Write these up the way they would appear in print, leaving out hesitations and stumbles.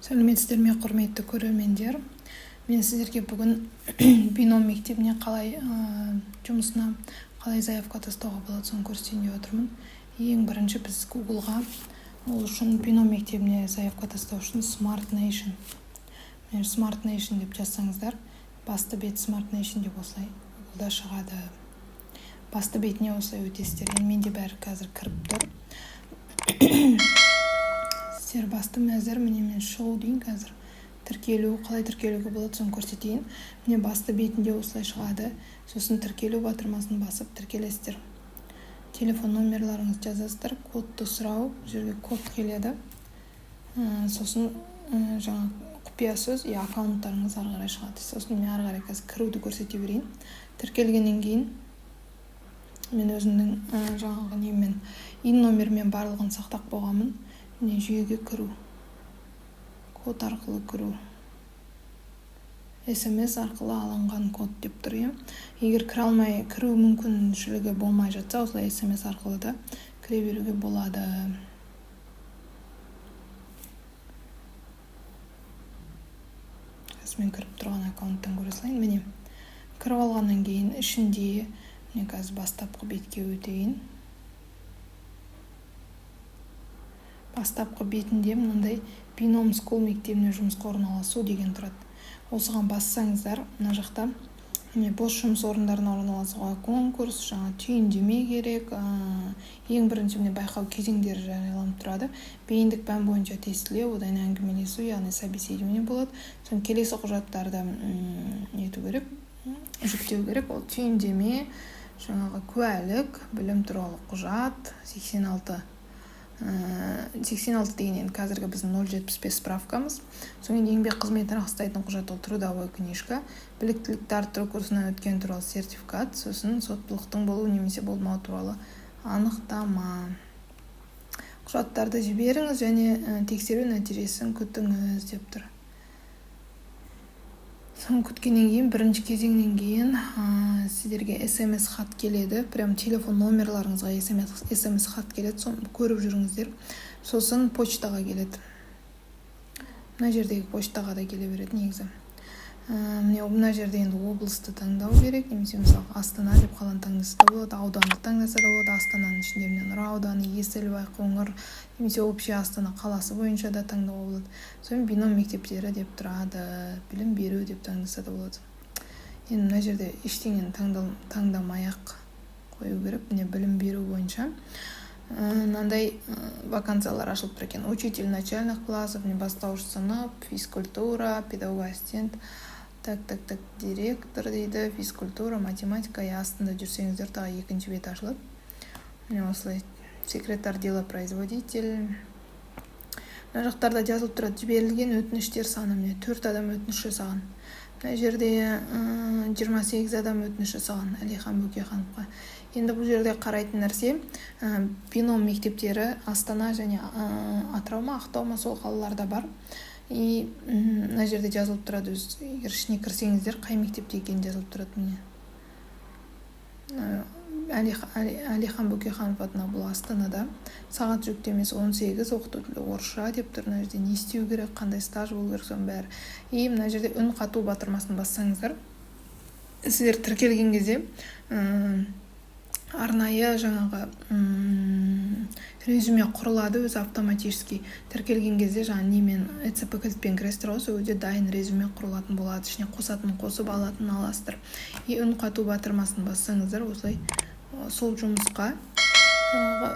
Сәлеметсіздер ме, құрметті көрермендер! Мен сіздерге бүгін Бином мектебіне қалай жұмысына қалай заявка тастауға болады, соны көрсетейін деп отырмын. Ең бірінші біз Гуглға, ол үшін, Бином мектебіне заявка тастау үшін Smart Nation, міне, Smart Nation деп жазсаңыздар, басты бет Smart Nation деп осылай Гуглда шығады. Басты бетіне осылай өтесіздер. Енді менде бәрі қазір кіріп тұр. Сіздер басты мәзір, міне, мен шығу дейін, қазір тіркелу, қалай тіркелуге болады, соны көрсетейін. Міне, басты бетінде осылай шығады. Сосын тіркелу батырмасын басып тіркелесіздер. Телефон номерларыңызды жазасыздар. Кодты сұрау, бұл жерге код келеді. Сосын жаңа құпия сөз и аккаунттарыңыз ары қарай шығады. Сосын мен ары қарай қазір кіруді көрсете берейін. Тіркелгеннен кейін мен өзімнің жаңағы немен, ИИН номермен барлығын сақтап қойғанмын. Міне, жүйеге кіру, код арқылы кіру, СМС арқылы алынған код деп тұр, иә. Егер кіре алмай, кіру мүмкіншілігі болмай жатса, осылай СМС арқылы да кіре беруге болады. Қазір мен кіріп тұрған аккаунттан көре салайын. Міне, кіріп алғаннан кейін ішінде, міне, қазір бастапқы бетке өтейін. Бастапқы бетінде мынандай «Бином School мектебіне жұмысқа орналасу» деген тұрады. Осыған бассаңыздар, мына жақта, міне, бос жұмыс орындарына орналасуға конкурс, жаңа түйіндеме керек. Ең бірінші, міне, байқау кезеңдері жарияланып тұрады. Бейіндік пән бойынша тестілеу, одан әңгімелесу, яғни собеседование болады. Сосын келесі құжаттарды нету керек, жүктеу керек. Ол түйіндеме, жаңағы куәлік, білім туралы құжат, 86, 86 деген енді қазіргі біздің 0,75 справкамыз. Содан кейін еңбек қызметін растайтын құжат, ол трудовой книжка, біліктілікті арттыру курсынан өткен туралы сертификат, сосын соттылықтың болу немесе болмауы туралы анықтама. Құжаттарды жіберіңіз және тексеру нәтижесін күтіңіз деп тұр. Соны күткеннен кейін, бірінші кезеңнен кейін сіздерге СМС хат келеді. Прям телефон номерларыңызға СМС хат келеді, соны көріп жүріңіздер. Сосын почтаға келеді, мына жердегі почтаға да келе береді негізі. Міне, мына жерде енді облысты таңдау керек немесе, мысалы, Астана деп қаланы таңдаса да болады, ауданды таңдаса да болады. Астананың ішінде, міне, Нұра ауданы, Есіл, Байқоңыр немесе общий Астана қаласы бойынша да таңдауға болады. Сосын Бином мектептері деп тұрады, білім беру деп таңдаса да болады. Енді мына жерде ештеңені таңдамай ақ қою керек. Міне, білім беру бойынша мынандай вакансиялар ашылып тұр екен: учитель начальных классов, міне, бастауыш сынып, физкультура, педагог ассистент, так, так, так, директор дейді, физкультура, математика. И астында жүрсеңіздер, тағы екінші бет ашылады. Міне, осылай секретарь, делопроизводитель. Мына жақтарда жазылып тұрады жіберілген өтініштер саны. Міне, төрт адам өтініш жасаған. Мына жерде 28 адам өтініш жасаған Әлихан Бөкейхановқа. Енді бұл жерде қарайтын нәрсе, Бином мектептері Астана және Атырау ма, Ақтау ма, сол қалаларда бар. И мына жерде жазылып тұрады өзі, егер ішіне кірсеңіздер, қай мектепте екені жазылып тұрады. Міне, Әлихан Бөкейханов атындағы, бұл Астанада. Сағат жүктемесі 18, оқыту тілі орысша деп тұр. Мына жерде не істеу керек, қандай стаж болу керек, соның бәрі. И мына жерде үн қату батырмасын бассаңыздар, сіздер тіркелген кезде арнайы жаңағы резюме құрылады өзі автоматически. Тіркелген кезде жаңағы немен, ЭЦП кілтпен кіресіздер ғой, сол кезде дайын резюме құрылатын болады. Ішіне қосатын қосып, алатын аласыздар. И үн қату батырмасын бассаңыздар, осылай сол жұмысқа жаңағы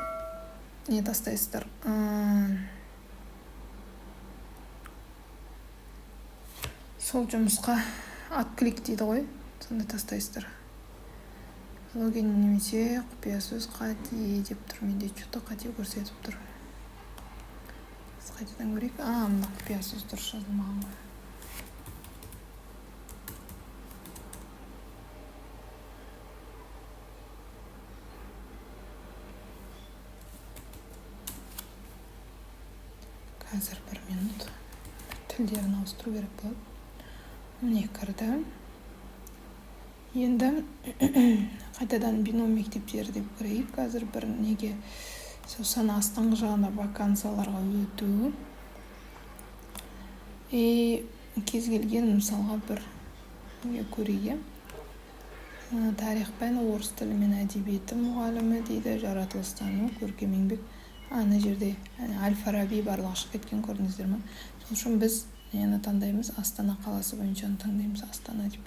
не тастайсыздар, сол жұмысқа отклик дейді ғой, сонда тастайсыздар. Логин немесе құпия сөз қате деп тұр. Менде че-то қате көрсетіп тұр. Біз қайтадан көрейік. А, мына құпия сөз дұрыс жазылмаған ғой. Қазір, бір минут, тілдерін ауыстыру керек болады. Міне, кірді. Енді қайтадан Бином мектептері деп кірейік. Қазір бір неге, сосын астыңғы жағында вакансияларға өту. И кез келген, мысалға, бір не көрейік, иә. Тарих пәні, орыс тілі мен әдебиеті мұғалімі дейді, жаратылыстану, көркем еңбек. Ана жерде әл Фараби, барлығы шығып кеткен, көрдіңіздер ма? Сол үшін біз нені таңдаймыз? Астана қаласы бойынша таңдаймыз, Астана деп.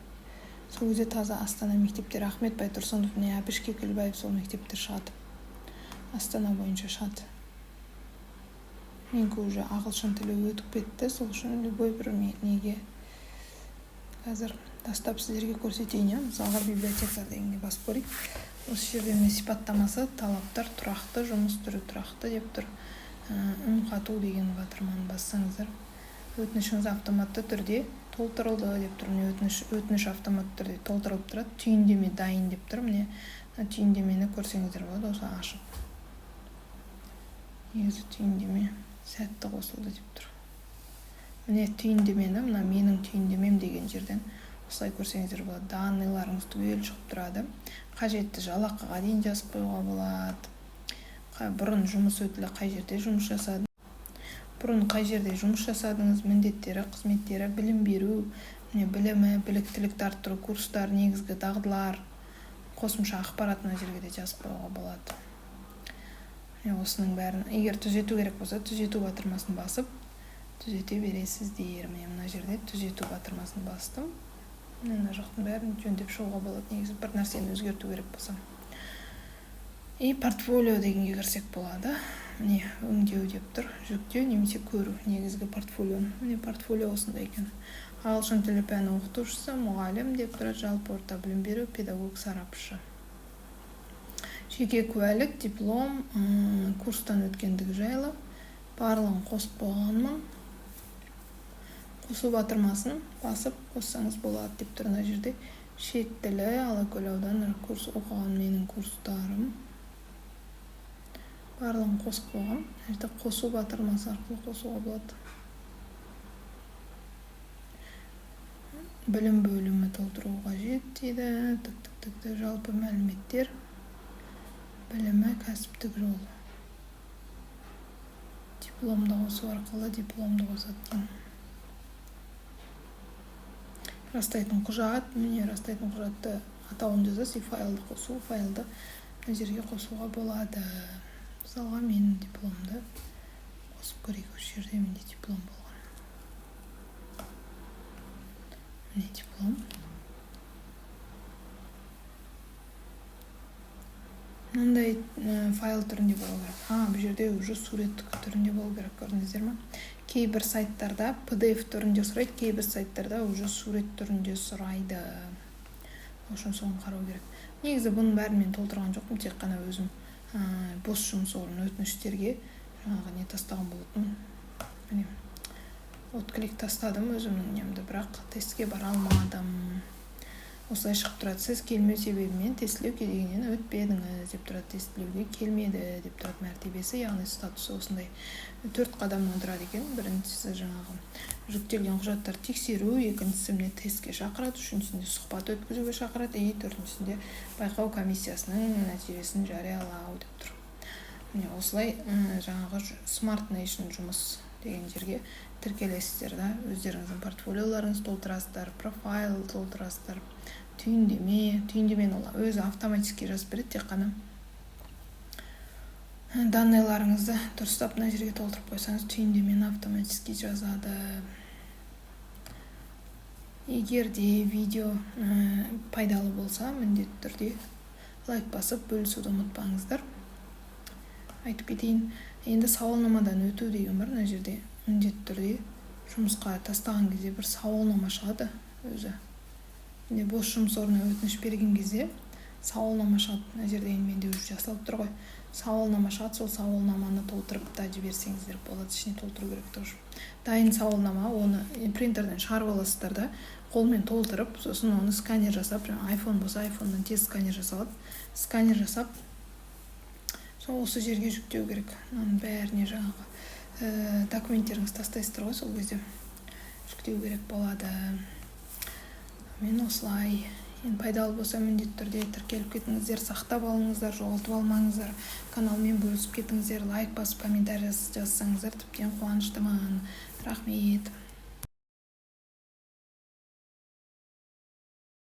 Сол кезде таза Астана мектептері, Ахмет Байтұрсынов, міне, Әбіш Кекілбаев, сол мектептер шығады, Астана бойынша шығады. Менікі уже ағылшын тілі өтіп кетті, сол үшін любой бір неге қазір тастап сіздерге көрсетейін, иә. Мысалға, библиотекарь дегенге басып көрейік. Осы жерде, міне, сипаттамасы, талаптар, тұрақты жұмыс түрі, тұрақты деп тұр. Үн қату деген батырманы бассаңыздар, өтінішіңіз автоматты түрде толтырылды деп тұр. Міне, өтініш автоматты түрде толтырылып тұрады, түйіндеме дайын деп тұр. Міне, мына түйіндемені көрсеңіздер болады осы ашып. Негізі түйіндеме сәтті қосылды деп тұр. Міне, түйіндемені мына «Менің түйіндемем» деген жерден осылай көрсеңіздер болады. Данный ларыңыз түгел шығып тұрады, қажетті жалақыға дейін жазып қоюға болады. Бұрын жұмыс өтілі, қай жерде жұмыс жасады, бұрын қай жерде жұмыс жасадыңыз, міндеттері, қызметтері, білім беру, міне, білімі, біліктілікті арттыру курстар, негізгі дағдылар, қосымша ақпарат мына жерге де жазып қоюға болады. Міне, осының бәрін егер түзету керек болса, түзету батырмасын басып түзете бересіздер. Міне, мына жерде түзету батырмасын бастым. Міне, мына жақтың бәрін жөндеп шығуға болады негізі, бір нәрсені өзгерту керек болса. И портфолио дегенге кірсек болады. Міне, өңдеу деп тұр, жүктеу немесе көру негізгі портфолионы. Міне, портфолио осындай екен: ағылшын тілі пәні оқытушысы, мұғалім деп тұрады, жалпы орта білім беру, педагог сарапшы, жеке куәлік, диплом, курстан өткендігі жайлы барлығын қосып қойғанмын. Қосу батырмасын басып қоссаңыз болады деп тұр. Мына жерде шет тілі, Алакөл ауданы, курс оқыған, менің курстарым, барлығын қосып қойғанмын. Мына жерде қосу батырмасы арқылы қосуға болады. Білім бөлімі толтыру қажет дейді. Тік, тік, тік, жалпы мәліметтер, білімі, кәсіптік жол, дипломды қосу арқылы дипломды қосады екен. Растайтын құжат, міне, растайтын құжатты атауын жазасыз и файлды қосу, файлды мына жерге қосуға болады. Мысалға, менің дипломды қосып көрейік. Осы жерде менде диплом болған, міне, диплом. Мынандай файл түрінде болу керек. А бұл жерде уже сурет түрінде болу керек, көрдіңіздер ма? Кейбір сайттарда PDF түрінде сұрайды, кейбір сайттарда уже сурет түрінде сұрайды. Ол үшін соны қарау керек. Негізі бұның бәрін мен толтырған жоқпын, тек қана өзім бос жұмыс орны өтініштерге жаңағы не тастаған болатынмын. Міне, отклик тастадым өзімнің немді, бірақ тестке бара алмадым. Осылай шығып тұрады: сіз келмеу себебімен тестілеу кезеңінен өтпедіңіз деп тұрады, тестілеуге келмеді деп тұрады. Мәртебесі, яғни статусы осындай төрт қадамнан тұрады екен. Біріншісі жаңағы жүктелген құжаттарды тексеру, екіншісі, міне, тестке шақырады, үшіншісінде сұхбат өткізуге шақырады и төртіншісінде байқау комиссиясының нәтижесін жариялау деп тұр. Міне, осылай жаңағы Smart Nation жұмыс деген жерге тіркелесіздер да, өздеріңіздің портфолиоларыңызды толтырасыздар, профайл толтырасыздар, түйіндеме. Түйіндемені ол өзі автоматически жазып береді, тек қана данный ларыңызды дұрыстап мына жерге толтырып қойсаңыз, түйіндемені автоматически жазады. Егер де видео пайдалы болса, міндетті түрде лайк басып, бөлісуді ұмытпаңыздар. Айтып кетейін енді, сауалнамадан өту деген бар мына жерде. Міндетті түрде жұмысқа тастаған кезде бір сауалнама шығады өзі. Міне, бос жұмыс орнына өтініш берген кезде сауалнама шығады. Мына жерде енді менде уже жасалып тұр ғой. Сауалнама шығады, сол сауалнаманы толтырып та жіберсеңіздер болады. Ішіне толтыру керек тоже. Дайын сауалнама, оны принтерден шығарып аласыздар да, қолмен толтырып, сосын оны сканер жасап, жаңағы айфон болса, айфоннан тез сканер жасалады, сканер жасап, сол осы жерге жүктеу керек. Мынаның бәріне жаңағы документтеріңізді тастайсыздар ғой, сол кезде жүктеу керек болады. Мен осылай енді, пайдалы болса, міндетті түрде тіркеліп кетіңіздер, сақтап алыңыздар, жоғалтып алмаңыздар, каналмен бөлісіп кетіңіздер, лайк басып, комментарий жазсаңыздар, тіптен қуаныштымын. Рахмет.